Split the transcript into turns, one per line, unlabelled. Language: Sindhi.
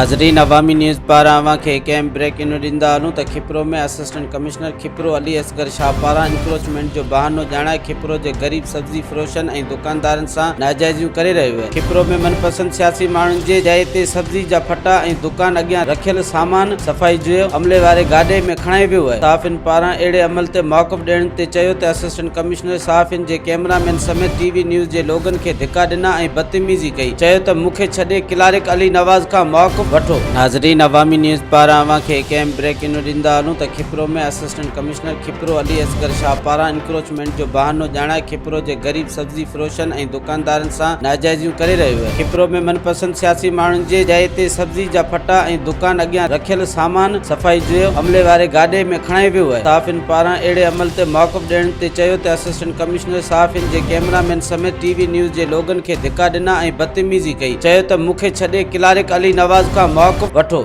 ناظرين عوامي نيوز پاران اوهان کي هڪ اهم بريڪنگ نيوز ڏيندا هلون ته کپرو ۾ اسسٽنٽ ڪمشنر کپرو علي اصغر شاهه پاران انڪروچمينٽ جو بهانو ڄاڻائي کپرو جي غريب سبزي فروشن ۽ دڪاندارن سان ناجائزيون ڪري رهيو آهي. کپرو ۾ من پسند سياسي ماڻهن جي جاء تي سبزي جا ڦٽا ۽ دڪان اڳيان رکيل سامان صفائي جي عملي واري گاڏي ۾ کڻائي ويو آهي. صحافين پاران اهڙي عمل تي موقف ڏيڻ تي چيو ته اسسٽنٽ ڪمشنر صحافين جي ڪئميرا مين سميت ٽي وي نيوز جي لوگن کي ڌڪا ڏنا ۽ بدتميزي ڪئي چيو ته مون کي ڇڏي ڪلارڪ علي نواز کان موقف وٺو. ناظرين عوامي نيوز پاران اوهان کي هڪ اهم بريڪنگ نيوز ڏيندا هلون ته کپرو ۾ اسسٽنٽ ڪمشنر کپرو علي اصغر شاهه پاران انڪروچمينٽ جو بهانو ڄاڻائي کپرو جي غريب سبزي فروشن ۽ دڪاندارن سان ناجائزيون ڪري رهيو آهي. کپرو ۾ من پسند سياسي ماڻهن جي جاء تي سبزي جا ڦٽا ۽ دڪان اڳيان رکيل سامان صفائي جي عملي واري گاڏي ۾ کڻائي ويو آهي. صحافين پاران اهڙي عمل تي موقف ڏيڻ تي چيو ته اسسٽنٽ ڪمشنر صحافين جي ڪئميرا مين سميت ٽي وي نيوز جي لوگن کي ڌڪا ڏنا ۽ بدتميزي ڪئي چيو ته مون کي ڇڏي ڪلارڪ علي نواز کان موقف وٺو.